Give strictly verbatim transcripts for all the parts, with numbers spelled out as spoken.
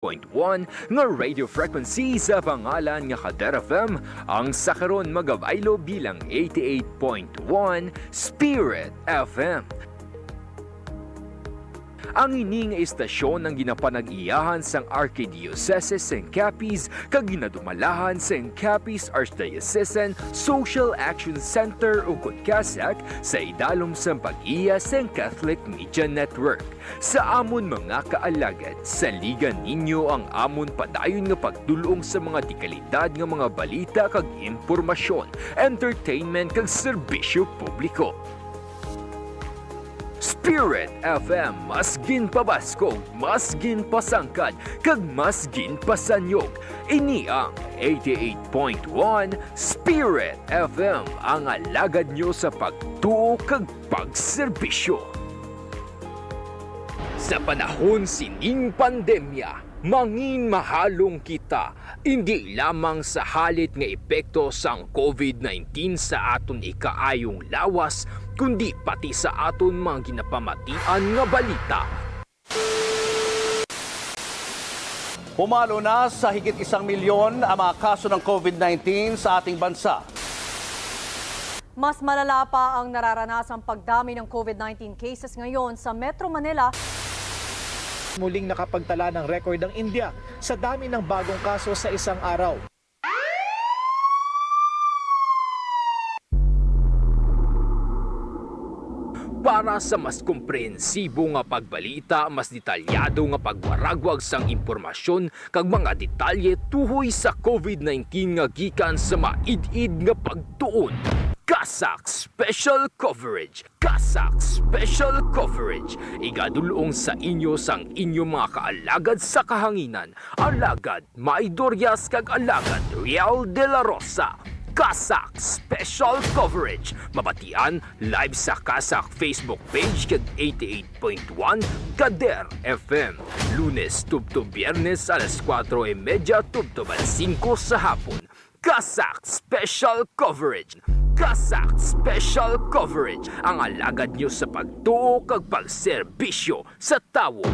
point one nga radio frequency sa pangalan nga Kader F M, ang sa karon magabaylo bilang eighty-eight point one Spirit F M. Ang ini nga istasyon ang ginapanag-iyahan sang Arkidiocese sang Capiz kag ginadumalahan sang Capiz Archdiocesan Social Action Center, ukon CASAC, sa idalom sang pag-iya sang Catholic Media Network. Sa amon mga kaalagad, saligan ninyo ang amon padayon nga pagdul-ong sa mga dekalidad nga mga balita kag impormasyon, entertainment kag serbisyo publiko. Spirit F M, mas ginpabaskog, mas ginpasangkad, kag mas ginpasanyog. Ini ang eighty-eight point one Spirit F M, ang alagad nyo sa pagtuo kag pagserbisyo. Sa panahon sining pandemya, mangin mahalong kita, indi lamang sa halit nga epekto sang covid nineteen sa aton ikaayong lawas, kundi pati sa aton mga ginapamatian nga balita. Pumalo na sa higit isang milyon ang mga kaso ng covid nineteen sa ating bansa. Mas malala pa ang nararanasang pagdami ng covid nineteen cases ngayon sa Metro Manila. Muling nakapagtala ng record ang India sa dami ng bagong kaso sa isang araw. Para sa mas komprehensibo nga pagbalita, mas detalyado nga pagwaragwag sang impormasyon kag mga detalye tuhoy sa covid nineteen nga gikan sa maid-id nga pagtuon, CASAC Special Coverage. CASAC Special Coverage, igadul-ong sa inyo sang inyo mga kaalagad sa kahanginan, Alagad May Dorias kag Alagad Riel de la Rosa. CASAC Special Coverage, mabatian live sa CASAC Facebook page kag eighty-eight point one Kader F M, Lunes tubtob Biyernes alas kuwatro y medya tubtob alas singko sa hapon. CASAC Special Coverage. CASAC Special Coverage, ang alagad nyo sa pagtuo kag pagserbisyo sa tawo.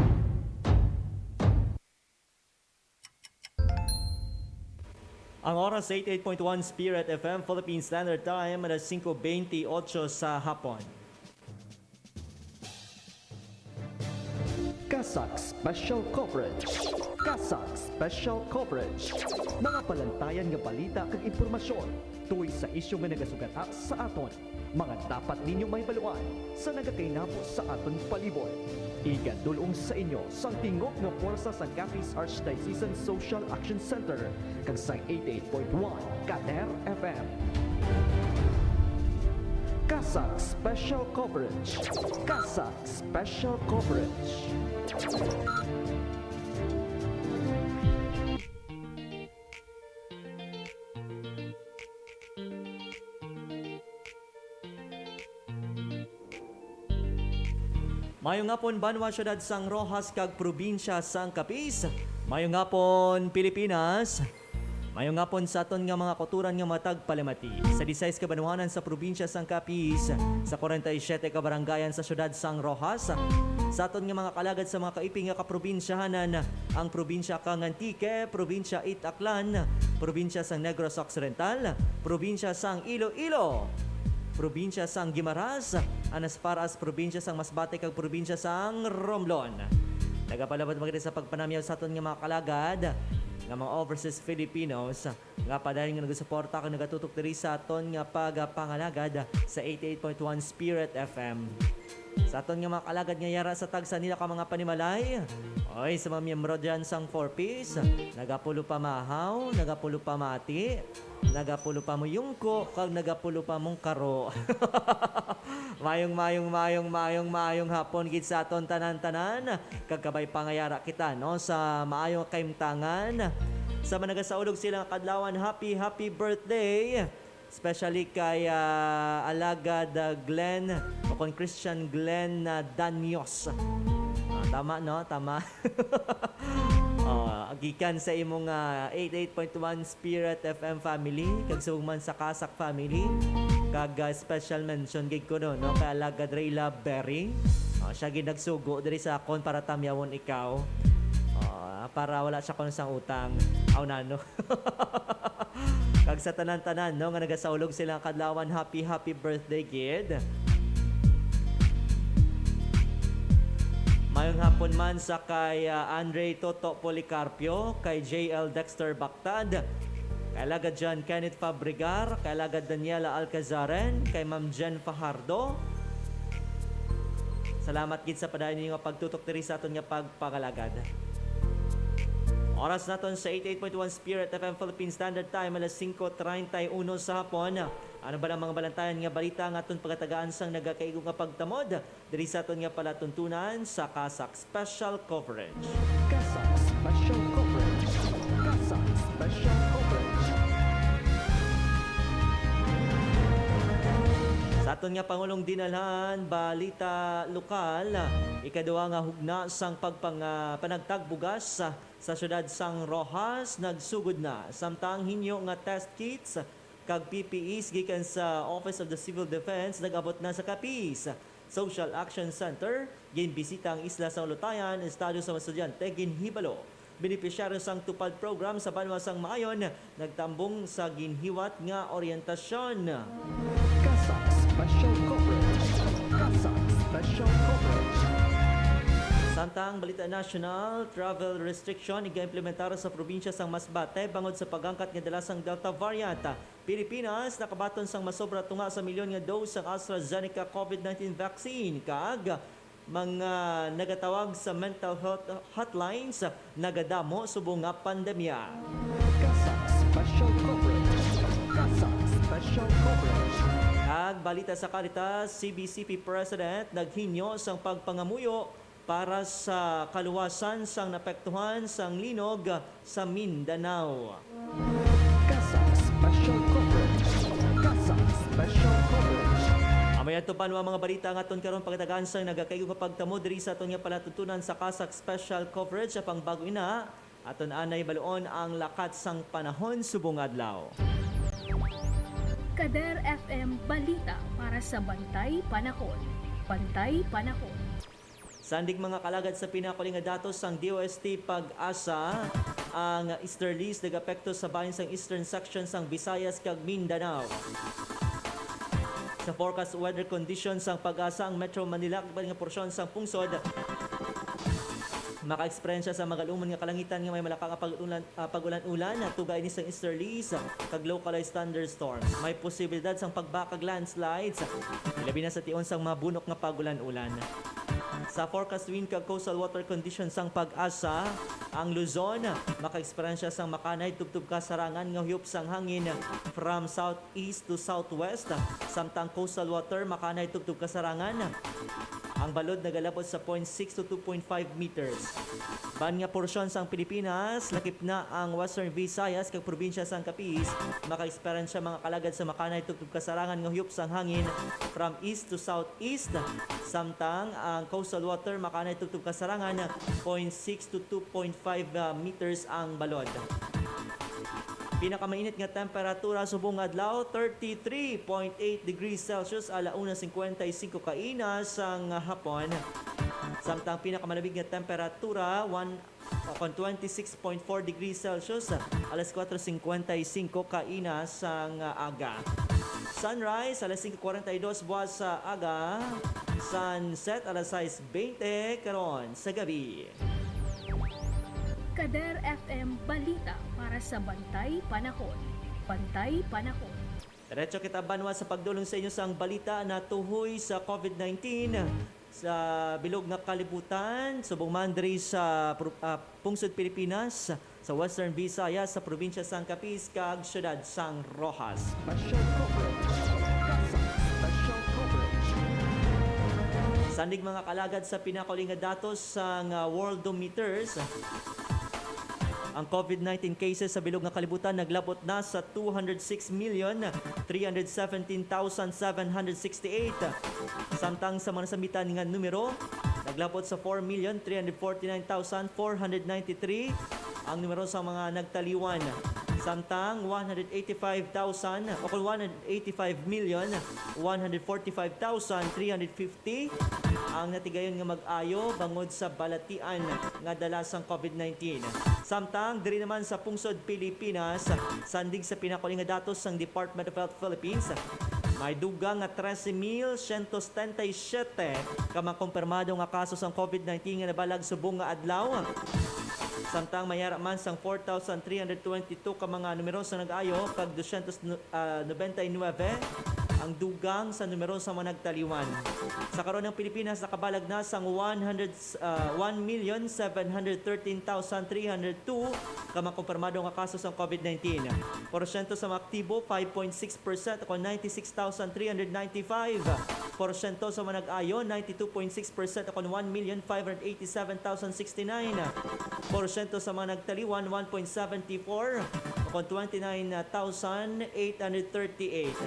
Ang oras, eighty-eight point one Spirit F M, Philippine Standard Time, alas singko bentiocho sa hapon. CASAC Special Coverage. CASAC Special Coverage. Mga palantayan nga balita kag impormasyon tuhoy sa isyu nga nagasugata sa aton. Mga dapat ninyo mahibaluan sa nagakainabo sa aton palibot. Igadul-ong sa inyo sang tingog nga pwersa sang Capiz Archdiocesan Social Action Center kag sang eighty-eight point one Kader F M. CASAC Special Coverage. CASAC Special Coverage. Mayong hapon, banwa, siyudad sang Roxas, kag probinsya sang Capiz. Mayong hapon, Pilipinas. Mayong hapon sa aton nga mga kauturan nga matag palamati. Sa disisais ka banwahanan sa probinsya sang Capiz, sa kwarenta y siyete ka barangayan sa siyudad sang Roxas, sa aton nga mga kalagad sa mga kaiping nga kaprobinsyahanan, ang probinsya kang Antique, probinsya it Aklan, probinsya sang Negros Occidental, probinsya sang Iloilo, probinsya sang Guimaras, and as far as probinsya sang Masbate kag probinsya sang Romblon. Nagapalabot man kita sa pagpanamyaw sa aton nga mga kalagad nga mga overseas Filipinos nga padayon nga nagasuporta kag nagatutok diri sa aton nga pagpangalagad sa eighty-eight point one Spirit F M. Sa aton nga mga kalagad nga yara sa tagsa nila ka mga panimalay, oy, sa mga miyembro dyan sang Four Ps, nagapulo pa mahaw, nagapulo pa mati, nagapulo pa muyungko, kag nagapulo pa mungkaro. Mayong, mayong, mayong, mayong, mayong hapon gid sa aton tanan-tanan. Kag kabay pa nga yara kita, no, sa maayong kaimtangan. Sa mga nagasaulog sila nga kadlawan, happy, happy birthday. Especially kay, ah, Alagad, ah, Glenn, o kon Christian Glenn, ah, Danios. Ah, tama, no? Tama. Ah, gikan sa imong, ah, eighty-eight point one Spirit F M family, kag subong man sa CASAC family, kag, ah, special mention gid ko, no, no, kay Alagad Rayla Berry. Ah, siya gid nagsugo diri sa akon para tamyawon ikaw. Ah, para wala siya kuno sang utang. Aw, nano. Kag sa tanan-tanan, no, nga nagasaulog sila kadlawan, happy, happy birthday gid. Mayong hapon man sa kay, ah, Andre Toto Policarpio, kay J L Dexter Bactad, kay Alagad John Kenneth Fabregar, kay Alagad Daniela Alcazaren, kay Ma'am Jen Fajardo. Salamat gid sa padayon ninyo nga pagtutok diri sa aton nga pagpangalagad. Oras naton sa eighty-eight point one Spirit F M Philippine Standard Time, alas singko treinta y uno sa hapon. Ano ba ang mga balantayan nga balita nga aton pagatagaan sang nagakaigo nga pagtamod diri sa aton nga palatuntunan sa CASAC Special Coverage? CASAC Special Coverage. CASAC Special Coverage. Sa aton nga Pangulong Dinalhan, balita lokal, ikaduha nga hugna sang pagpang-, ah, panagtag bugas sa, sa siyudad sang Roxas nagsugod na, samtang hinyo nga test kits kag P P Es gikan sa Office of the Civil Defense nag-abot na sa Capiz. Social Action Center, ginbisita ang isla sa Ulutayan, estado sa mga estudyante, ginhibalo. Benepisyaryo sang TUPAD program sa banwa sang Maayon, nagtambong sa ginhiwat nga oryentasyon. CASAC Special Coverage. CASAC Special Coverage. Samtang balita nasyonal, travel restriction igaimplementar sa probinsya sang Masbate bangod sa pagangkat nga dala sang Delta variant. Pilipinas nakabaton sang masobra tunga sa milyon nga dose sang AstraZeneca COVID nineteen vaccine, kag mga nagatawag sa mental health hotlines nagadamo subong nga pandemya. CASAC Special Coverage. CASAC Special Coverage. Kag balita sa Caritas, C B C P President naghinyo sang pagpangamuyo para sa kaluwasan sang naapektuhan sang linog sa Mindanao. CASAC Special Coverage. CASAC Special Coverage. Amo yadto pa ang mga balita nga aton karon pagtagaan sang nagakaigo nga pagtamo diri sa aton nga palatuntunan sa CASAC Special Coverage. Apang bago ina, aton anay baluon ang lakat sang panahon subong adlaw. Kader F M Balita para sa Bantay Panahon. Bantay Panahon. Sandig mga kalagad sa pinakuli nga datos sang D O S T PAGASA, ang easterlies nagapekto sa bahin sang eastern section sang Visayas kag Mindanao. Sa forecast weather conditions sang PAGASA, ang Metro Manila kag iban nga porsyon sang pungsod makaeksperyensya sa magalumon nga kalangitan nga may malaka nga pag-ulan, ah, pag-ulan-ulan, tuga ini sang easterlies kag localized thunderstorms. May posibilidad sang pagbaha kag landslides, ilabi na sa tion sang mabunok nga pag-ulan-ulan. Sa forecast wind kag coastal water conditions sang PAGASA, ang Luzon makaeksperyensya sang makanay tubtob kasarangan nga huyop sang hangin from southeast to southwest, samtang coastal water makanay tubtob kasarangan. Ang balod nagalabot sa point six to two point five meters. Ban nga porsyon sang Pilipinas, lakip na ang Western Visayas kag probinsya sang Capiz, makaeksperyensya mga kalagad sa makanay tubtob kasarangan nga huyop sang hangin from east to southeast, samtang ang coastal water makanay tubtob kasarangan point six to two point five, ah, meters ang balod. Pinakamainit nga temperatura subong adlaw, thirty-three point eight degrees Celsius, ala una cincuenta y cinco kaina sang hapon. Samtang pinakamalabig nga temperatura, one, o kon twenty-six point four degrees Celsius, alas kuwatro cincuenta y cinco kaina sang aga. Sunrise, alas singko kuwarenta y dos buwas sa aga. Sunset, alas sais bente karon sa gabi. Kader F M Balita para sa Bantay Panahon. Bantay Panahon. Diretso kita banwa sa pagdulong sa inyo sang balita natuhoy sa COVID nineteen sa bilog nga kalibutan, subong man diri sa pro-, ah, pungsod Pilipinas, sa Western Visayas, sa probinsya sang Capiz, kag siyudad sang Roxas. Special coverage. CASAC Special Coverage. Sandig mga kalagad sa pinakuli nga datos sang, ah, Worldometers, ang COVID nineteen cases sa bilog nga kalibutan naglabot na sa two hundred six million three hundred seventeen thousand seven hundred sixty-eight. Samtang sa mga nasambitan nga numero, naglabot sa four million three hundred forty-nine thousand four hundred ninety-three ang numero sa mga nagtaliwan. Samtang one hundred eighty-five thousand, o kung one hundred eighty-five million one hundred forty-five thousand three hundred fifty ang natigayon nga mag-ayo bangod sa balatian nga dala sang COVID nineteen. Samtang diri naman sa pungsod Pilipinas, sandig sa pinakauli nga datos sang Department of Health Philippines, may dugang nga trese mil siyento setenta y siyete ka mga kumpirmado nga kaso sang COVID nineteen nga nabalag subong nga adlaw. Samtang may ara man sang four thousand three hundred twenty-two ka mga numeroso nag-ayo kag dosyentos, ah, nobenta y nuebe ang dugang sa numero sa mga nagtaliwan. Sa karon, ang Pilipinas nakabalag na sang one hundred, ah, one million seven hundred thirteen thousand three hundred two ka mga kumpirmado nga kaso sang COVID nineteen. Porsyento sa mga aktibo, five point six percent o ninety-six thousand three hundred ninety-five. Porsyento sa mga nag-ayo, ninety-two point six percent o one million five hundred eighty-seven thousand sixty-nine. Porsyento sa mga nagtaliwan, one point seven four o twenty-nine thousand eight hundred thirty-eight.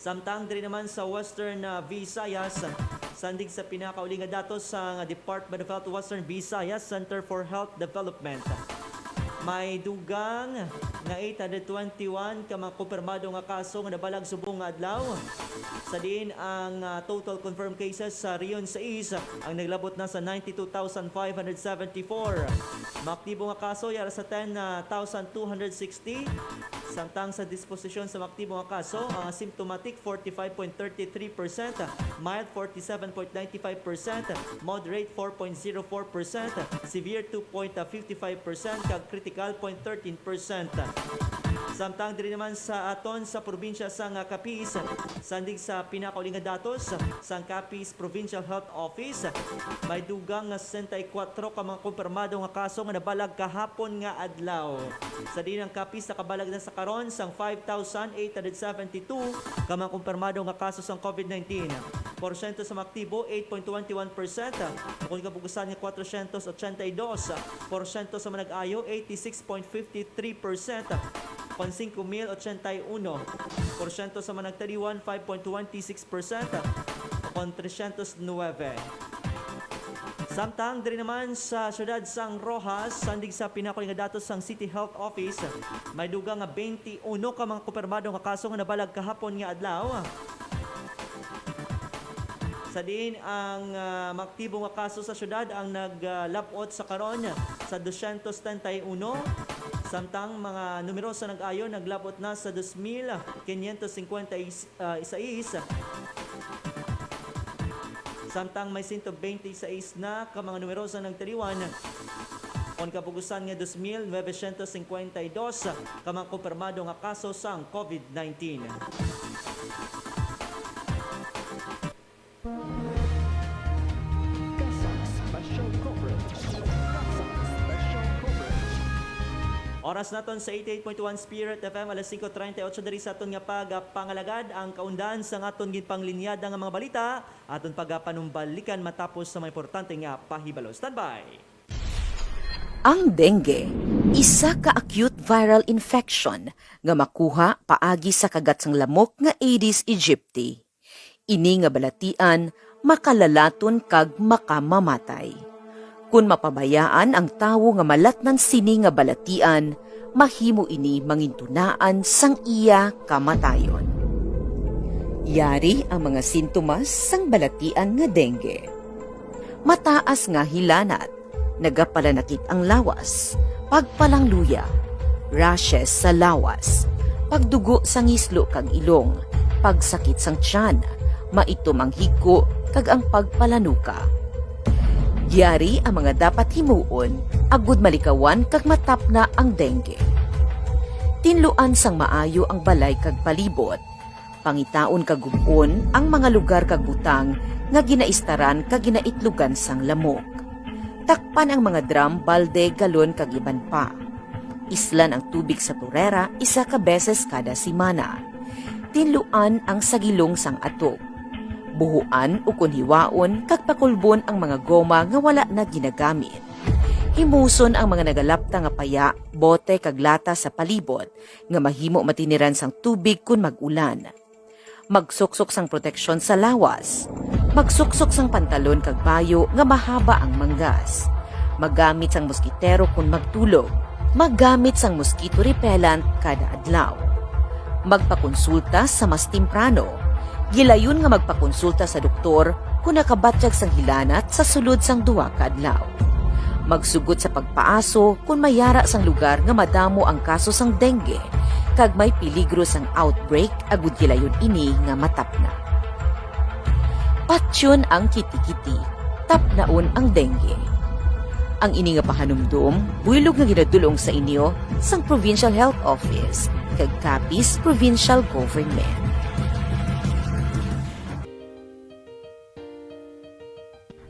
Samtang diri naman sa Western, ah, Visayas, sandig sa pinakauli nga datos sa Department of Health Western Visayas Center for Health Development, may dugang nga eight hundred twenty-one ka mga kumpirmado nga kaso nga nabalag subong nga adlaw, sa diin ang, ah, total confirmed cases sa Region sais ang naglabot na sa ninety-two thousand five hundred seventy-four. Maaktibo nga kaso yara sa ten thousand two hundred sixty, samtang sa disposisyon sa maaktibo nga kaso, ang asymptomatic forty-five point thirty-three percent, mild forty-seven point ninety-five percent, moderate four point zero four percent, severe two point fifty-five percent, kag critical point thirteen percent. Samtang diri naman sa aton sa probinsya sang Capiz, sandig sa pinakauli nga datos sang Capiz Provincial Health Office, may dugang nga sesenta y kuwatro ka mga kumpirmado nga kaso nga nabalag kahapon nga adlaw. Sa diin ang Capiz nakabalag na sa karon sang five thousand eight hundred seventy-two ka mga kumpirmado nga kaso sang COVID nineteen. Porsyento sa mga aktibo, eight point twenty-one percent, ukon kabugusan nga kwatrosyentos ochenta y dos. Porsyento sa mga nag-ayo, eighty-six point fifty-three percent, ukon singko mil ochenta y uno. Porsyento sa mga nagtaliwan, five point twenty-six percent, ukon tresyentos nuebe. Samtang diri naman sa siyudad sang Roxas, sandig sa pinakauli nga datos sang City Health Office, may dugang nga twenty-uno ka mga kumpirmado nga kaso nga nabalag kahapon nga adlaw. Sa diin ang, ah, maaktibo nga kaso sa siyudad ang naglab-ot sa karon sa dosyentos setenta y uno, samtang mga numero sa nag-ayo naglab-ot na sa dos mil quinientos cincuenta y, ah, y seis. Samtang may sento bente y seis na ka mga numero sa nagtaliwan, kon kabugusan nga dos mil novecientos cincuenta y dos ka mga kumpirmado nga kaso sang COVID nineteen. Oras naton sa eighty-eight point one Spirit F M, alas singko treinta y ocho diri sa aton nga pagpangalagad. Ang kaundan sang aton ginpanglinyada nga mga balita, aton pagapanumbalikan matapos sa mga importante nga pahibalo. Standby! Ang dengue, isa ka acute viral infection nga makuha paagi sa kagat sang lamok nga Aedes aegypti. Ini nga balatian makalalaton kag makamamatay. Kon mapabayaan ang tawo nga malatnan sini nga balatian, mahimo ini mangintunaan sang iya kamatayon. Yari ang mga sintomas sang balatian nga dengue. Mataas nga hilanat, nagapalanakit ang lawas, pagpalangluya, rashes sa lawas, pagdugo sa ngislo kag ilong, pagsakit sang tiyan, maitom ang higko, kag ang pagpalanuka. Yari ang mga dapat himuon agud malikawan kag matapna ang dengue. Tinluan sang maayo ang balay kag palibot. Pangitaon kag gub-on ang mga lugar kag butang nga ginaistaran kag ginaitlugan sang lamok. Takpan ang mga drum, balde, galon, kag iban pa. Islan ang tubig sa turera isa ka beses kada semana. Tinluan ang sagilong sang atop. Buhuan ukon hiwaon kag pakulbon ang mga goma nga wala na ginagamit. Himuson ang mga nagalapta nga paya, bote, kag lata sa palibot nga mahimo matiniran sang tubig kon mag-ulan. Magsuksok sang proteksyon sa lawas. Magsuksok sang pantalon kag bayo nga mahaba ang manggas. Maggamit sang moskitero kon magtulog. Maggamit sang mosquito repellent kada adlaw. Magpakonsulta sa mas temprano. Gilayon nga magpakonsulta sa doktor Kung nakabatyag sang hilanat sa sulod sang duha ka adlaw. Magsugot sa pagpaaso kung may yara sang lugar nga madamo ang kaso sang dengue, kag may peligro sang outbreak agud gilayon ini nga matapna. Patyon ang kitikiti, tapnaon ang dengue. Ang ini nga pahanumdom, buylog nga ginadulong sa inyo sang Provincial Health Office kag Capiz Provincial Government.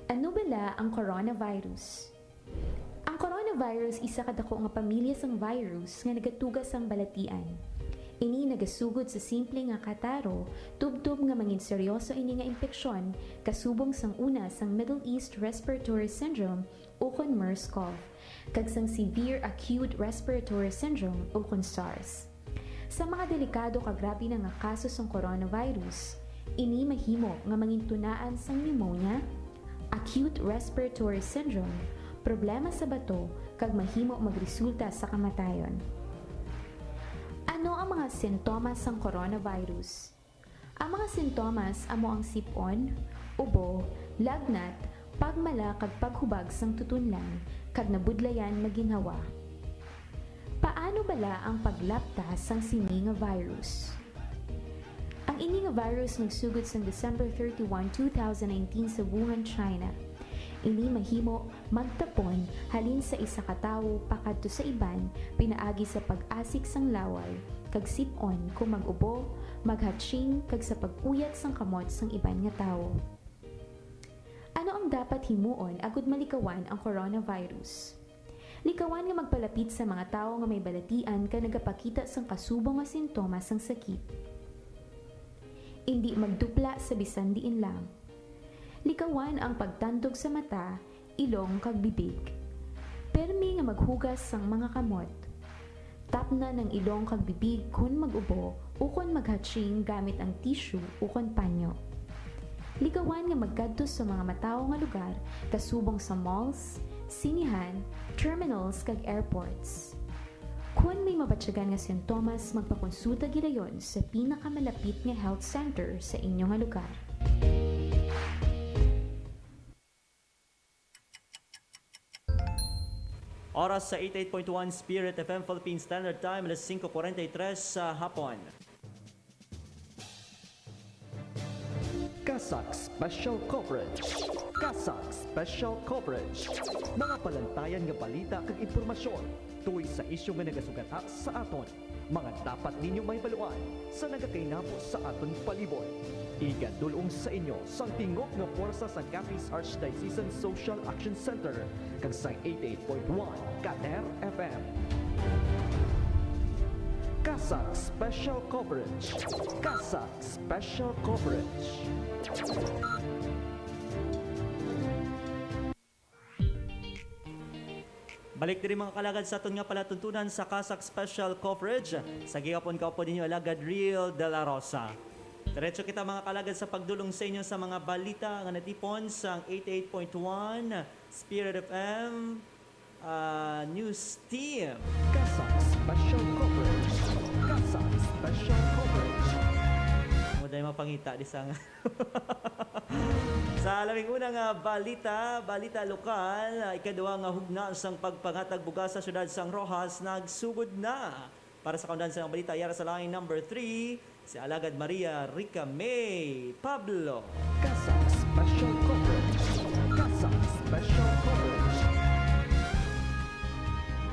Ano bala ang coronavirus? Ang coronavirus isa ka dako nga pamilya sang virus nga nagatuga sang balatian. Ini nagasugod sa simple nga kataro, tubtob nga mangin seryoso ini nga impeksyon, kasubong sang una sang Middle East Respiratory Syndrome ukon MERS-CoV, kag sang Severe Acute Respiratory Syndrome ukon SARS. Sa mga delikado kag grabe na nga kaso sang coronavirus, ini mahimo nga mangintunaan sang pneumonia, acute respiratory syndrome, problema sa bato, kag mahimo magresulta sa kamatayon. Ano ang mga sintomas sang coronavirus? Ang mga sintomas amo ang sip-on, ubo, lagnat, pagmala kag paghubag sang tutunlan, kag nabudlayan nga ginhawa. Paano bala ang paglapta sang sini nga virus? Ang ini nga virus nagsugod sang December thirty-one, two thousand nineteen sa Wuhan, China. Ini mahimo magtapon halin sa isa ka tawo pakadto sa iban pinaagi sa pag-asik sang laway kag sip-on kon mag-ubo, maghatching kag sa pag-uyat sang kamot sang iban nga tawo. Ano ang dapat himuon agud malikawan ang coronavirus? Likawan nga magpalapit sa mga tawo nga may balatian kag nagapakita sang kasubong nga sintomas sang sakit. Indi magdupla sa bisan diin lang. Likawan ang pagtandog sa mata, ilong kag bibig. Permi nga maghugas sang mga kamot. Tapnan ang ilong kag bibig kon mag-ubo ukon maghatching gamit ang tissue ukon panyo. Likawan nga magkadto sa mga matawo nga lugar kasubong sa malls, sinehan, terminals kag airports. Kon may mabatyagan nga sintomas, magpakonsulta gilayon sa pinakamalapit nga health center sa inyo nga lugar. Oras sa eighty-eight point one Spirit F M Philippine Standard Time, alas singko kuwarenta y tres sa hapon. CASAC Special Coverage. CASAC Special Coverage. Mga palantayan nga balita kag impormasyon tungod sa isyu nga nagasugata sa aton. Mga dapat ninyo mahibaluan sa nagakainabo sa aton palibot. Igadul-ong sa inyo sang tingog nga pwersa sang Capiz Archdiocesan Social Action Center kag sang eighty-eight point one Kader F M. CASAC Special Coverage. CASAC Special Coverage. Balik diri, mga kalagad, sa aton nga palatuntunan sa CASAC Special Coverage. Sa gihapon, kaupod ninyo, Alagad Real de la Rosa. Diretso kita, mga kalagad, sa pagdul-ong sa inyo sa mga balita nga natipon sang eighty-eight point one Spirit F M, ah, News Team. CASAC Special Coverage. CASAC Special Coverage. Amo diay mapangita di sa nga Sa labing una nga balita, balita lokal, ikaduha nga hugna sang pagpangatag bugas sa siyudad sang Roxas nagsugod na. Para sa kaundahan sang balita, yara sa line number three, si Alagad Maria Rica May Pablo. CASAC Special Coverage. CASAC Special Coverage.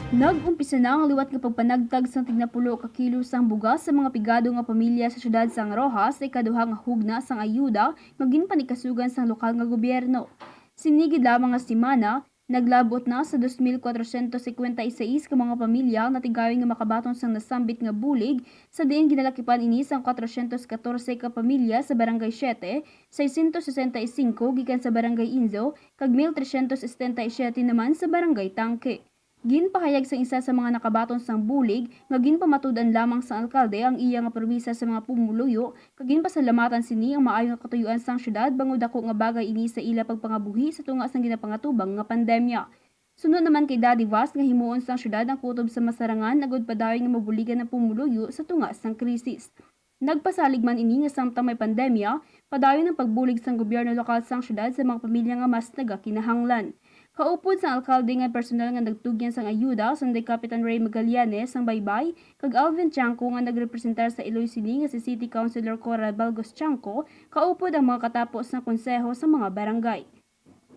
Nag-umpisa na ang liwat nga pagpanagtag sang tignapulo ka kilo sang bugas sa mga pigado nga pamilya sa siyudad sang Roxas sa ikaduha nga hugna sang ayuda nga ginpanikasugan sang lokal nga gobyerno. Sini gid lamang nga semana, naglabot na sa dos mil kwatrosyentos singkwenta y seis ka mga pamilya ang natigayon nga makabaton sang nasambit nga bulig, sa diin ginalakipan ini sang kwatrosyentos katorse ka pamilya sa Barangay Siete, seiscientos sesenta y cinco gikan sa Barangay Inzo, kag mil trescientos setenta y siete naman sa Barangay Tangke. Ginpahayag sang isa sa mga nakabaton sang bulig nga ginpamatud-an lamang sang alkalde ang iya nga promesa sa mga pumuluyo, kag ginpasalamatan sini ang maayo nga katuyoan sang siyudad bangod daku nga bagay ini sa ila pagpangabuhi sa tunga sang ginapangatubang nga pandemya. Suno naman kay Daddy Vas nga himuon sang siyudad ang kutob sa masarangan agud padayon nga mabuligan ang pumuluyo sa tunga sang krisis. Nagpasalig man ini nga samtang may pandemya, Padayon ang pagbulig sang gobyerno lokal sang syudad sa mga pamilya nga mas nagakinahanglan. Kaupod sang alkalde nga personal nga nagtugyan sang ayuda, sanday Kapitan Ray Magallanes sang Baybay, kag Alvin Tiangco nga nagrepresentar sa Iloy sini nga si City Councilor Coral Balgos Tiangco, kaupod ang mga katapo sang konseho sa mga barangay.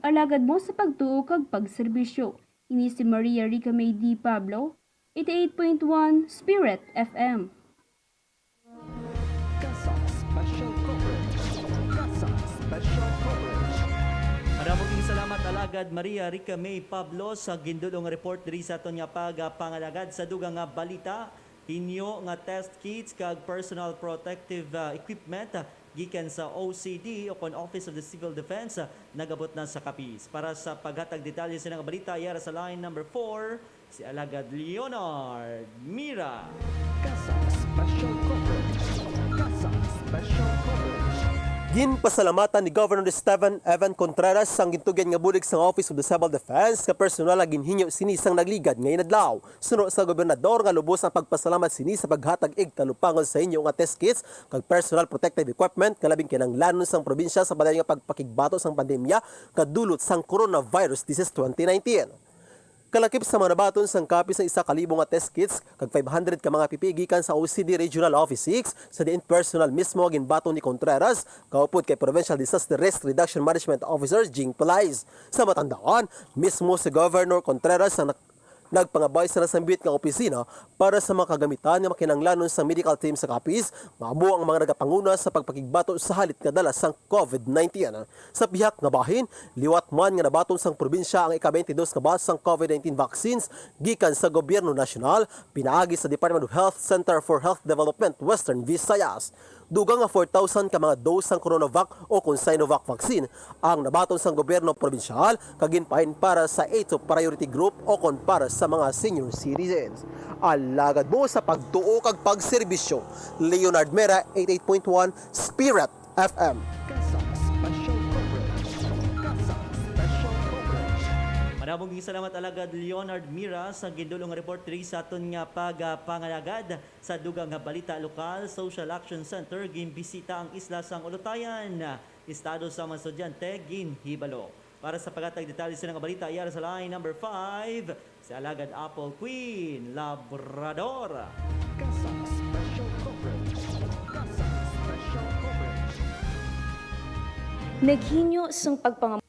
Alagad mo sa pagtuo kag pagserbisyo. Ini si Maria Rica May D. Pablo, eighty-eight point one Spirit F M. Kasang Special Coverage. Kasang Special Coverage. Madamo gid salamat, Alagad Maria Rica May Pablo, sa gindulong report diri sa aton nga pagpangalagad. Sa dugang nga balita, hinyo nga test kits kag personal protective, ah, equipment, ah, gikan sa O C D o kon Office of the Civil Defense, ah, nagabot na sa Capiz. Para sa paghatag detalye sa nga balita, yara sa line number four, si Alagad Leonard Mira. Kasang Special Coverage. Kasang Special Coverage. Ginpasalamatan ni Governor Steven Evan Contreras ang gintugyan nga bulig sang Office of the Civil Defense nga personal nga ginhinyo sini sang nagligad nga inadlaw. Suno sa gobernador nga lubos ang pagpasalamat sini sa paghatag igtalupangon sa inyo nga test kits kag personal protective equipment nga labing kinahanglanon sang probinsya sa padayon nga pagpakigbato sang pandemya nga dulot sang coronavirus disease twenty nineteen. Kalakip sa mga nabaton sang Capiz ang isa ka libo nga test kits kag five hundred ka mga P P E gikan sa O C D Regional Office six, sa diin personal mismo nga ginbaton ni Contreras, kaupod kay Provincial Disaster Risk Reduction Management Officer Jing Pulais. Sa matandaan, mismo si Governor Contreras ang nak-, nagpangabay sa nasambit nga opisina para sa mga kagamitan nga makinahanglanon sa medical team sa Capiz, nga amo ang mga nagapanguna sa pagpakigbato sa halit nga dala sang COVID nineteen. Sa pihak nga bahin, liwat man nga nabaton sang probinsya ang ika-twenty-two nga batch sang COVID nineteen vaccines gikan sa gobyerno nasyonal, pinaagi sa Department of Health Center for Health Development, Western Visayas. Dugang nga four thousand ka mga dose sang Coronavac o kon Sinovac vaccine ang nabaton sang gobyerno probinsyal kag ginpahin para sa A two priority group o kon para sa mga senior citizens. Alagad mo sa pagtuo kag pagserbisyo, Leonard Mera, eighty-eight point one Spirit F M. Kasang Special Coverage. Kasang Special Coverage. Madamo gid salamat, Alagad Leonard Mira, sa gindulong report diri sa aton nga pagpangalagad. Sa dugang nga balita lokal, Social Action Center ginbisita ang isla sang Ulutayan. Estado sa mga estudyante ginhibalo. Para sa paghatag detalye sa nga balita, yara sa line number five, si Alagad Apple Queen Labrador. Kasang Special Coverage. Kasang Special Coverage. Naghinyo sang pagpangam-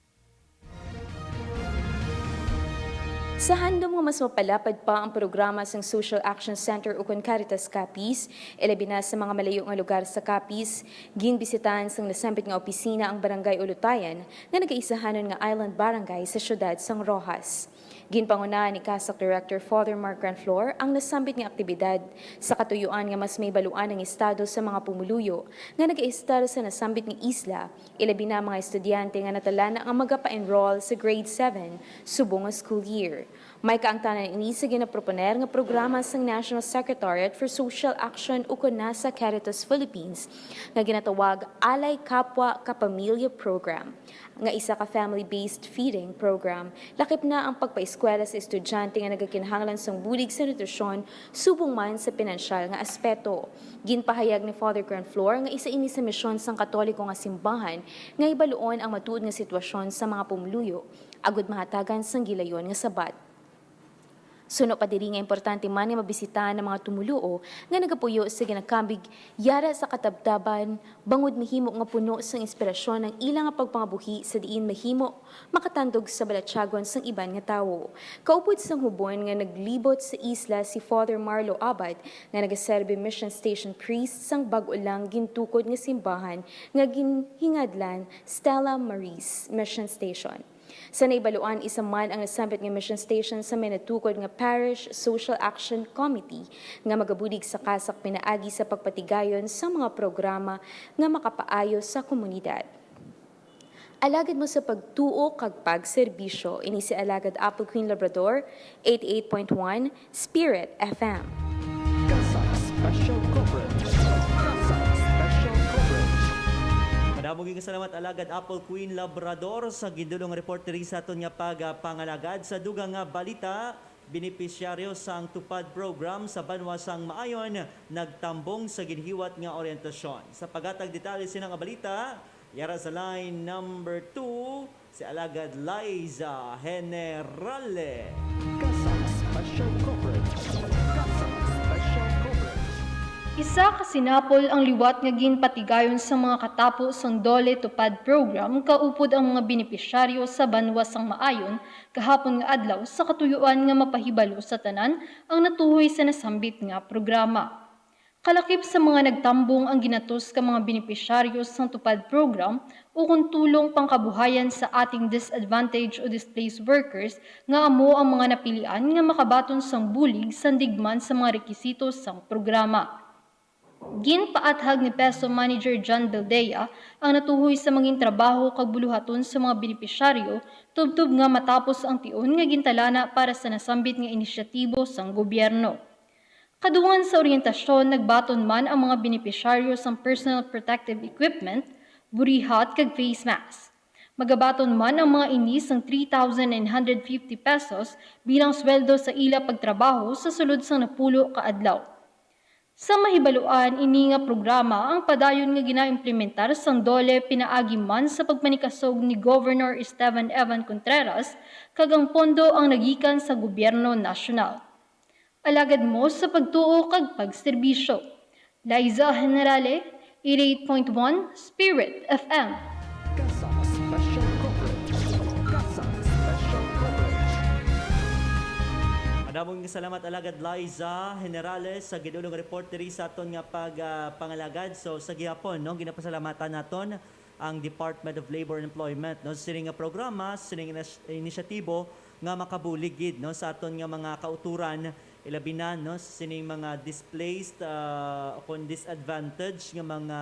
Sa handom nga mas mapalapad pa ang programa sang Social Action Center ukon Caritas Capiz, ilabi na sa mga malayo nga lugar sa Capiz, ginbisitahan sang nasambit nga opisina ang Barangay Ulutayan nga nagaisahanon nga island barangay sa siyudad sang Roxas. Ginpangunahan ni CASAC Director Father Mark Granflor ang nasambit nga aktibidad sa katuyuan nga mas mahibaluan ang estado sa mga pumuluyo nga nagaistar sa nasambit nga isla, ilabi na ang mga estudyante nga natala na nga magapa-enroll sa grade seven subong nga school year. May kaangtanan ini sa ginaproponer nga programa sang National Secretariat for Social Action ukon NASA Caritas Philippines nga ginatawag Alay Kapwa Kapamilya Program, nga isa ka family-based feeding program. Lakip na ang pagpaeskwela sa estudyante nga nagakinahanglan sang bulig sa nutrisyon subong man sa pinansyal nga aspeto. Ginpahayag ni Father Granflor nga isa ini sa misyon sang Katoliko nga simbahan nga hibaluon ang matuod nga sitwasyon sa mga pumuluyo agud mahatagan sang gilayon nga sabat. Suno pa diri nga importante man nga mabisitahan ang mga tumuluo nga nagapuyo sa ginakambig yara sa katabtaban, bangod mahimo nga puno sang inspirasyon ang ila nga pagpangabuhi sa diin mahimo makatandog sa balatyagon sang iban nga tawo. Kaupod sang hubon nga naglibot sa isla si Father Marlo Abad nga nagaserbi mission station priest sang bag-o lang gintukod nga simbahan nga ginhingadlan Stella Maris Mission Station. Sa nahibaluan, isa man ang nasambit nga mission station sa may natukod nga Parish Social Action Committee nga magabulig sa CASAC pinaagi sa pagpatigayon sa mga programa nga makapaayo sa komunidad. Alagad mo sa pagtuo kag pagserbisyo, ini si Alagad Apple Queen Labrador, eighty-eight point one Spirit F M. Kasang Special Coverage. Kasang Special Coverage. Madamo gid salamat, Alagad Apple Queen Labrador, sa gindulong report diri sa aton nga pagpangalagad. Sa dugang nga balita, Benepisyaryo sang TUPAD program sa banwa sang Maayon nagtambong sa ginhiwat nga oryentasyon. Sa paghatag detalye sina nga balita, yara sa line number two, si Alagad Liza Generale. CASAC Special Coverage. CASAC Special Coverage. Isa ka sinapol ang liwat nga ginpatigayon sa mga katapo sang DOLE TUPAD program kaupod ang mga benepisyaryo sa banwa sang Maayon kahapon nga adlaw sa katuyuan nga mapahibalo sa tanan ang natuhoy sa nasambit nga programa. Kalakip sa mga nagtambong ang ginatos ka mga benepisyaryo sang TUPAD program ukon tulong pangkabuhayan sa ating disadvantaged o displaced workers nga amo ang mga napilian nga makabaton sang bulig sandig man sa mga rekisito sang programa. Ginpaathag ni PESO Manager John Bildea ang natuhoy sa mangin trabaho kag buluhaton sa mga benepisyaryo tubtob nga matapos ang tion nga gintalana para sa nasambit nga inisyatibo sang gobyerno. Kadungan sa oryentasyon, nagbaton man ang mga benepisyaryo sang personal protective equipment, burihat kag face mask. Magabaton man ang mga ini sang three thousand nine hundred fifty pesos bilang sweldo sa ila pagtrabaho sa sulod sang napulo ka adlaw. Sa mahibaluan, ini nga programa ang padayon nga ginaimplementar sang DOLE pinaagi man sa pagpanikasog ni Governor Esteban Evan Contreras, kag ang pondo ang nagikan sa gobyerno nasyonal. Alagad mo sa pagtuo kag pagserbisyo. Liza Generale, eighty-eight point one Spirit F M. CASAC Special Coverage. CASAC Special Coverage. Madamong salamat, Alagad Liza Generale, sa gidulong report diri sa aton nga pag, ah, pangalagad. So, sa gihapon, no, ginapasalamatan naton ang Department of Labor and Employment, no, sa sining nga programa, sa sining inis-, inisyatibo nga makabulig gid, no, sa aton nga mga kautoran, ilabi na, no, sa sining mga displaced, ah, o kon disadvantaged nga mga,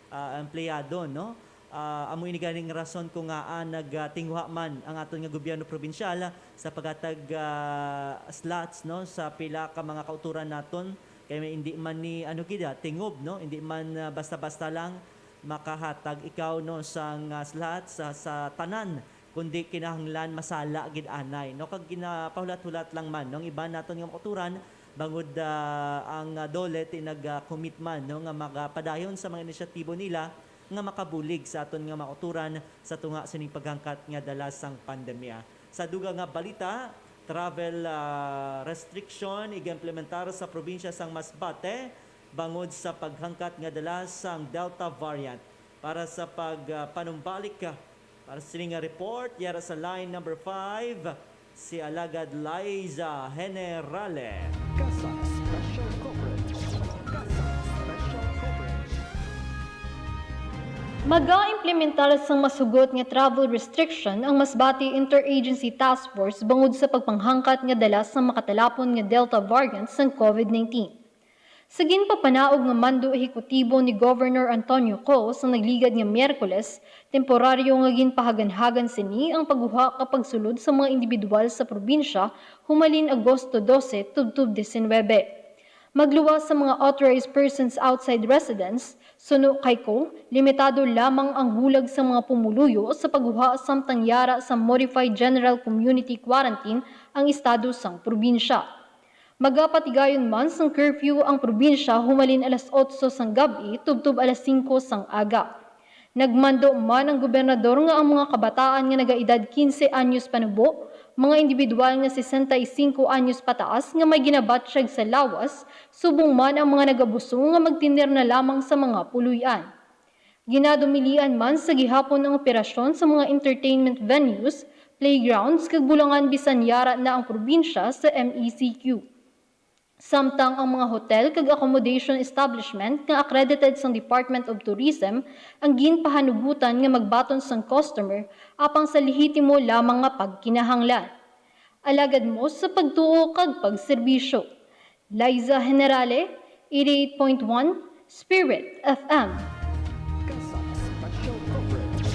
ah, empleyado, no. Ah, amo ini ganing rason kung ngaa nagtinguha man ang aton nga gobyerno probinsyal sa paghatag, ah, slots, no, sa pila ka mga kautoran naton, kay may hindi man ni, ano gid, ah, tingob, no, hindi man, ah, basta-basta lang makahatag ikaw, no, sang, ah, slot sa, sa tanan, kundi kinahanglan masala gid anay, no? Kag ginapahulat-hulat lang man, no, ang iban naton nga mga kautoran, bangod, ah, ang, ah, DOLE ti nag, ah, commit man, no, nga magapadayon sa mga inisyatibo nila nga makabulig sa aton nga mga kautoran sa tunga sining paghangkat nga dala sang pandemya. Sa dugang nga balita, travel, ah, restriction igiimplementar sa probinsya sang Masbate bangod sa paghangkat nga dala sang Delta variant. Para sa pag, ah, panumbalik, ah, para sa sining nga report, yara sa line number five, si Alagad Liza Generale. CASAC Special Coverage. CASAC Special Coverage. Maga-implementar sang masugot nga travel restriction ang Masbate Interagency Task Force bangod sa pagpanghangkat nga dala sang makatalapon nga Delta variant sang COVID nineteen. Sa ginpapanaog nga mando ehekutibo ni Governor Antonio Co sa nagligad nga Miyerkules, temporaryo nga ginpahaganhagan sini ang pagguha kag pagsulod sa mga indibidwal sa probinsya humalin Agosto dose tubtob diecinuebe. Magluwas sa mga authorized persons outside residence, suno kay Co, limitado lamang ang bulag sa mga pumuluyo sa pagguha samtang yara sa Modified General Community Quarantine ang estado sang probinsya. Magapatigayon man sang curfew ang probinsya humalin alas otso sang gab-i tubtob alas singko sang aga. Nagmando man ang gobernador nga ang mga kabataan nga nagaedad quince anyos panubo, mga indibidwal nga sesenta y cinco anyos pataas nga may ginabatyag sa lawas, subong man ang mga nagabuso nga magtener na lamang sa mga puloy-an. Ginadumilian man sa gihapon ang operasyon sa mga entertainment venues, playgrounds, kag bulangan bisan yara na ang probinsya sa M E C Q. Samtang ang mga hotel kag accommodation establishment nga accredited sang Department of Tourism ang ginpahanugotan nga magbaton sang customer apang sa lehitimo lamang nga pagkinahanglan. Alagad mo sa pagtuo kag pagserbisyo. Liza Generale, eighty-eight point one Spirit F M. CASAC Special Coverage.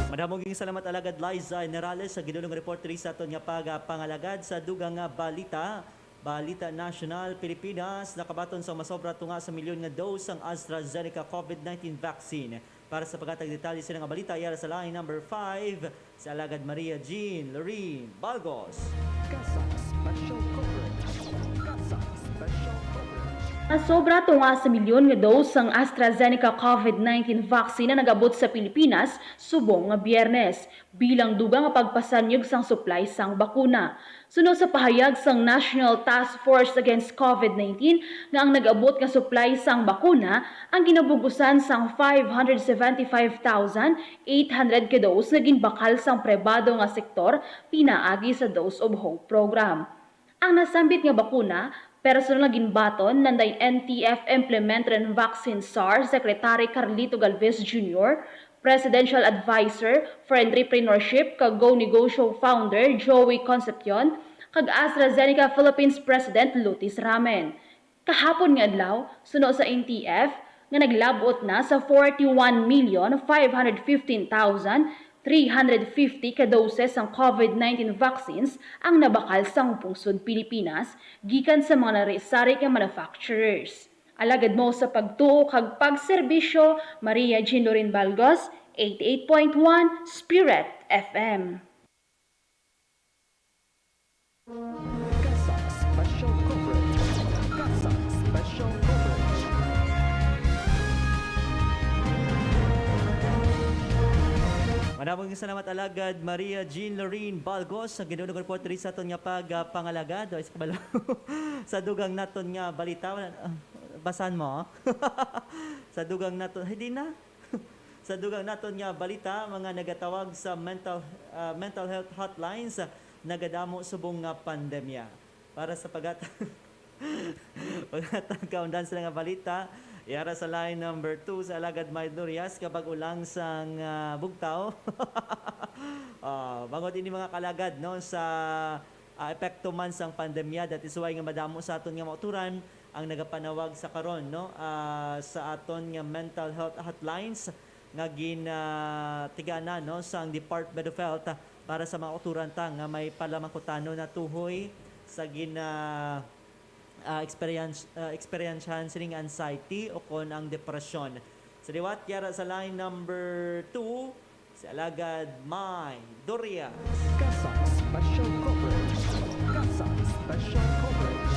Madamo gid salamat, Alagad Liza Generale, sa gidulong report diri sa aton nga pagapangalagad. Sa dugang nga balita, balita nasyonal, Pilipinas nakabaton sa masobra tunga sa milyon nga dose sang AstraZeneca COVID nineteen vaccine. Para sa paghatag detalye sa nga balita, yara sa line number five, si Alagad Maria Jean Lorraine Balgos. CASAC Special Nasobra tunga sa milyon nga dose sang AstraZeneca COVID nineteen vaccine ang nag-abot sa Pilipinas subong nga Biyernes, bilang dugang nga pagpasanyog sang supply sang bakuna. Suno sa pahayag sang National Task Force Against COVID nineteen, nga ang nag-abot nga supply sang bakuna ang ginabug-usan sang five hundred seventy-five thousand eight hundred ka dose nga ginbakal sang pribado nga sektor pinaagi sa Dose of Hope program. Ang nasambit nga bakuna, personal nga ginbaton nanday N T F Implementaryon Vaccine S A R Secretary Carlito Galvez Junior, Presidential Advisor for Entrepreneurship kag Go Negosyo founder Joey Concepcion, kag AstraZeneca Philippines President Lutis Ramen. Kahapon nga adlaw, suno sa N T F, nga naglab-ot na sa forty-one million five hundred fifteen thousand three hundred fifty ka doses sang COVID nineteen vaccines ang nabakal sang pungsod Pilipinas gikan sa mga nari-sari nga manufacturers. Alagad mo sa pagtuo kag pagserbisyo, Maria Jean Lorin Balgos, eighty-eight point one Spirit F M. CASAC Special Coverage. CASAC Special Coverage. Manamong salamat, Alagad Maria Jean Lorraine Balgos, ang ginunong report diri sa aton nga pagpangalagad. O, isa ka balo. Sa dugang naton nga balita, wala, ah, basahan mo. Sa dugang naton, hindi na. Sa dugang naton nga balita, mga nagatawag sa mental, ah, mental health hotlines, ah, nagadamo subong nga pandemya. Para sa paghat-, paghatag kaundan sila nga balita, yara sa line number two sa Alagad May Durias, kabag-o lang sang, ah, bugtaw. Ah, bangod ini, mga kalagad, no, sa, ah, epekto man sang pandemya, that is why nga madamo sa aton nga mauturan ang nagapanawag sa karon, no, ah, sa aton nga mental health hotlines nga gin, ah, tigana, no, sang Department of Health, ah, para sa mga uturan ta nga may palamangkutanon na tuhoy sa gin, ah, ah, experience, ah, eksperyensyahan sining anxiety o kon ang depresyon. Sa liwat, yara sa line number two, si Alagad May Doria. CASAC Special Coverage. CASAC Special Coverage.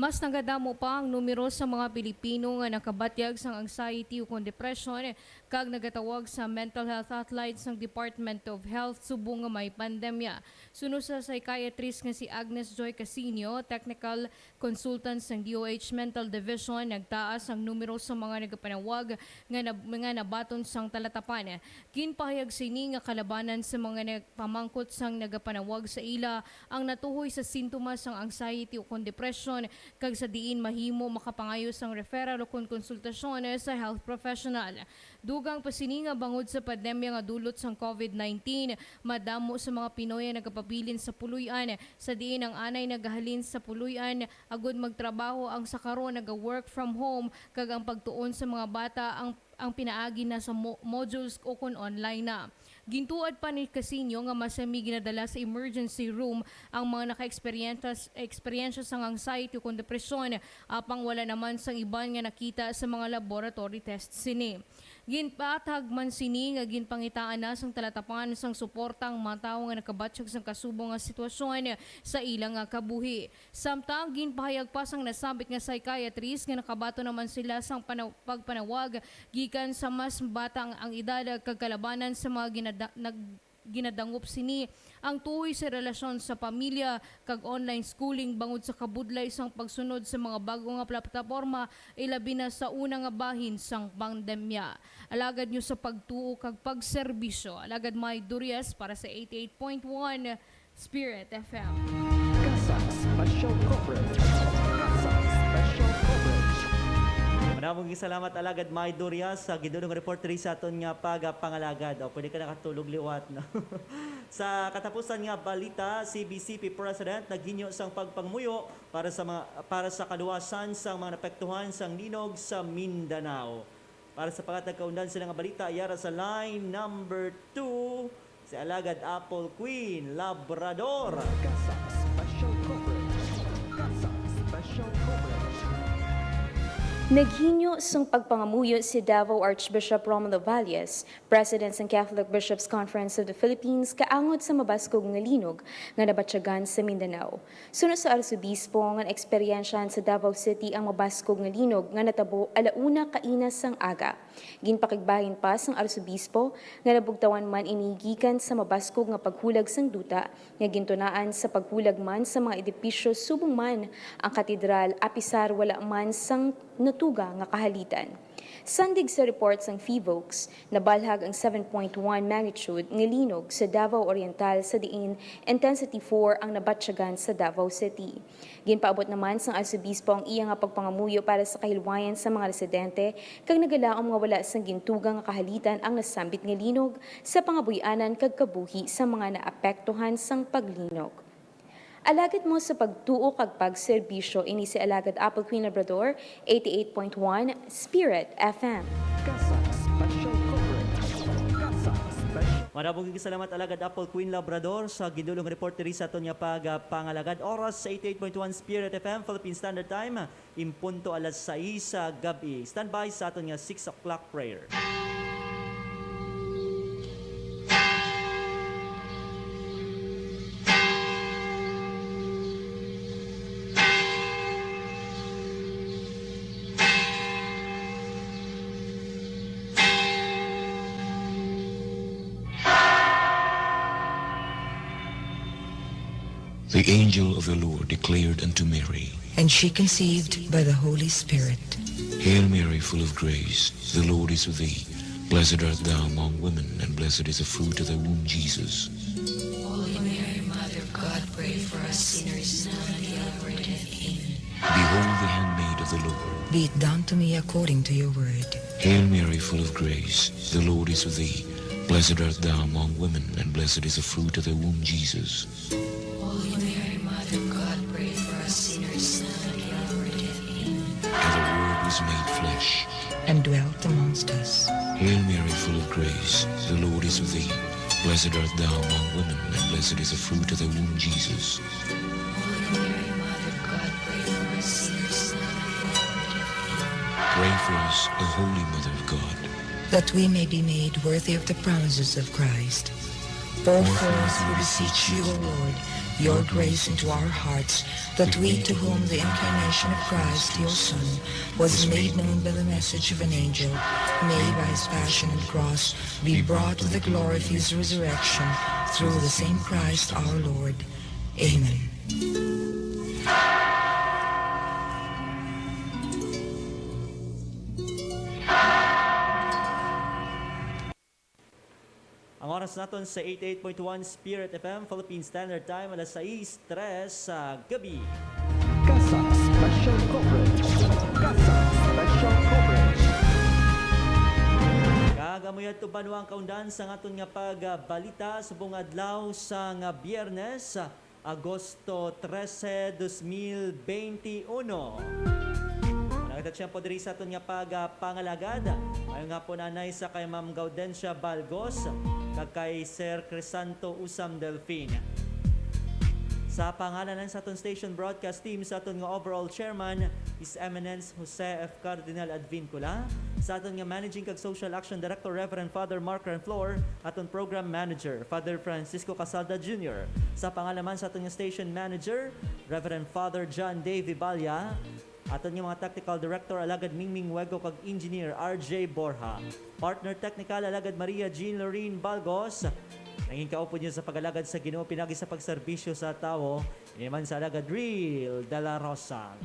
Mas nagadamo pa ang numero sa mga Pilipino nga nakabatyag sang anxiety ukon depression kag nagatawag sa mental health hotline sang Department of Health subong nga may pandemya. Suno sa psychiatrist nga si Agnes Joy Casinio, technical consultant sang D O H Mental Division, nagtaas ang numero sa mga nagapanawag nga, nab- nga nabaton sang talatapan. Ginpahayag sini nga kalabanan sa mga nagpamangkot sang nagapanawag sa ila ang natuhoy sa sintomas sang anxiety ukon depression, kag sa diin mahimo makapangayo sang referral ukon konsultasyon sa health professional. Dugang pa sini nga bangod sa pandemya nga dulot sang COVID nineteen, madamo sa mga Pinoy ang nagapabilin sa puloy-an, sa diin ang anay nagahalin sa puloy-an agud magtrabaho, ang sa karon naga-work from home, kag ang pagtuon sa mga bata ang ang pinaagi na sa mo- modules o kon online na. Gintuad pa ni Casinio nga masami ginadala sa emergency room ang mga naka-eksperyensya eksperyensya sang anxiety o kon depresyon, apang wala naman sang iban nga nakita sa mga laboratory tests sini. Ginpaathag man sini nga ginpangitaan na sang talatapan sang suporta ang mga tawo nga nakabatyag sang kasubong nga sitwasyon sa ila nga kabuhi. Samtang ginpahayag pa sang nasambit nga psychiatrist nga nakabaton naman sila sang panaw- pagpanawag gikan sa mas bata ang, ang edad kag kalabanan sa mga ginada- nag- ginadangop sini ang tuhoy sa relasyon sa pamilya kag online schooling bangod sa kabudlay sang pagsunod sa mga bago nga plataporma, ilabi na sa una nga bahin sang pandemya. Alagad nyo sa pagtuo kag pagserbisyo. Alagad May Durias para sa eighty-eight point one Spirit F M. CASAC Special Coverage. CASAC Special Coverage. Manamong salamat, Alagad May Doria, sa gidulong report diri sa aton nga pagapangalagad. O, pwede ka nakatulog liwat, no? Sa katapusan nga balita, C B C P President naghinyo sang pagpangmuyo para sa mga, para sa kaluwasan sang mga napektuhan sang linog sa Mindanao. Para sa paghatag kaundan sila nga balita, yara sa line number two, si Alagad Apple Queen Labrador. CASAC Special Coverage. CASAC Special Coverage. Naghinyo sang pagpangamuyo si Davao Archbishop Romulo Valles, President sang Catholic Bishops' Conference of the Philippines, kaangod sa mabaskog nga linog nga nabatyagan sa Mindanao. Suno sa Arsobispo, nga naeksperyensyahan sa Davao City ang mabaskog nga linog nga natabo ala una kaina sang aga. Ginpakigbahin pa sang Arsobispo nga nabugtawan man ini gikan sa mabaskog nga paghulag sang duta nga gintunaan sa paghulag man sa mga edipisyo subong man ang katedral, apisar wala man sang natuga nga kahalitan. Sandig sa report sang PHIVOLCS, nabalhag ang seven point one magnitude nga linog sa Davao Oriental, sa diin intensity four ang nabatyagan sa Davao City. Ginpaabot naman sang Arsobispo ang iya nga pagpangamuyo para sa kahilwayan sa mga residente, kag nagalaom nga wala sang gintuga nga kahalitan ang nasambit nga linog sa pangabuy-anan kag kabuhi sa mga naapektuhan sang paglinog. Alagad mo sa pagtuo kag pagserbisyo, ini si Alagad Apple Queen Labrador, eighty-eight point one Spirit F M. CASAC Special Coverage. CASAC Special. Marabog nga salamat, Alagad Apple Queen Labrador, sa gidulong report diri sa aton nga pagpangalagad. Oras sa eighty-eight point one Spirit F M, Philippine Standard Time, in punto alas sais sa gab-i. Standby sa aton nga six o'clock prayer. The angel of the Lord declared unto Mary, And she conceived by the Holy Spirit. Hail Mary, full of grace, the Lord is with thee. Blessed art thou among women, and blessed is the fruit of thy womb, Jesus. Holy Mary, Mother of God, pray for us sinners, now and at the hour of our death. Amen. Behold the handmaid of the Lord. Be it done to me according to your word. Hail Mary, full of grace, the Lord is with thee. Blessed art thou among women, and blessed is the fruit of thy womb, Jesus. Holy Mary, Mother of God, pray for us sinners, now and at the hour of our death. Amen. And the Word was made flesh. And dwelt amongst us. Hail Mary, full of grace, the Lord is with thee. Blessed art thou among women, and blessed is the fruit of thy womb, Jesus. Holy Mary, Mother of God, pray for us sinners, now and at the hour of our death. Amen. Pray for us, O Holy Mother of God. That we may be made worthy of the promises of Christ. Pour forth, we beseech you, O Lord, your grace into our hearts, that we, to whom the incarnation of Christ, your Son, was made known by the message of an angel, may by his passion and cross be brought to the glory of his resurrection, through the same Christ our Lord. Amen. Ang oras naton sa eighty-eight point one Spirit F M, Philippine Standard Time, alas sais tres sa gabi. CASAC Special Coverage. CASAC Special Coverage. Kag amo yadto, banwa, ang kaundan sang aton nga pagbalita subong adlaw sang Biyernes, Agosto trese, dos mil beinti uno. Wala kita tiyempo diri sa aton nga pag-, ah, pangalagad. Maayong hapon anay sa kay Ma'am Gaudencia Balgos kag kay Sir Crisanto Usam Delfin. Sa pangalan sa aton station broadcast team, sa aton nga overall chairman, His Eminence Jose F. Cardinal Advincula, sa aton nga Managing kag Social Action Director, Reverend Father Mark Renflor, aton Program Manager, Father Francisco Casalda Junior, sa pangalan man sa aton nga Station Manager, Reverend Father John Davy Balya, aton nga mga Technical Director, Alagad Mingming Wego, kag Engineer R J Borja, Partner Technical, Alagad Maria Jean Lorraine Balgos. Nangin kaupod niyo sa pag-alagad sa Ginoo pinagi sa pagserbisyo sa tawo. Ini man sa Alagad Real de la Rosa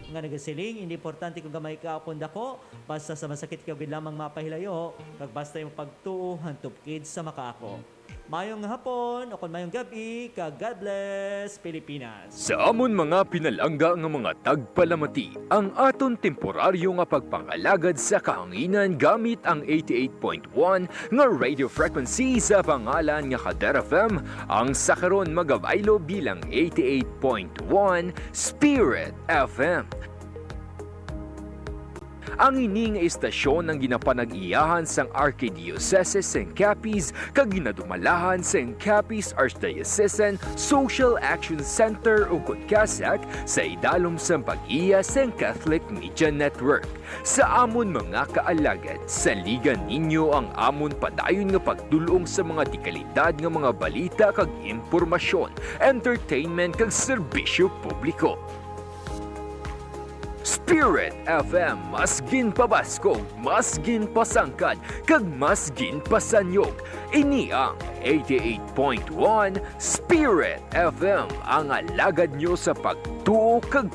nga nagasiling, "Hindi importante kung gamay ka o kung dako, basta sa masakit ikaw gid lamang mapahilayo, kag basta imong pagtuo hantod gid sa makaako." Mayong hapon, o kon mayong gab-i, kag God bless Pilipinas. Sa amon mga pinalangga nga mga tagpalamati, ang aton temporaryo nga pagpangalagad sa kahanginan gamit ang eighty-eight point one nga radio frequency sa pangalan nga Kader F M, ang sa karon magabaylo bilang eighty-eight point one Spirit F M. Ang ini nga istasyon ang ginapanag-iyahan sang Archdiocese sang Capiz kag ginadumalahan sang Capiz Archdiocesan Social Action Center, ukon CASAC, sa idalom sang pag-iya sang Catholic Media Network. Sa amon mga kaalagad, saligan ninyo ang amon padayon nga pagdul-ong sa mga dekalidad nga mga balita kag impormasyon, entertainment kag serbisyo publiko. Spirit F M, mas ginpabaskog, mas ginpasangkad, kag mas ginpasanyog. Ini ang eighty-eight point one Spirit F M, ang alagad nyo sa pagtuo kag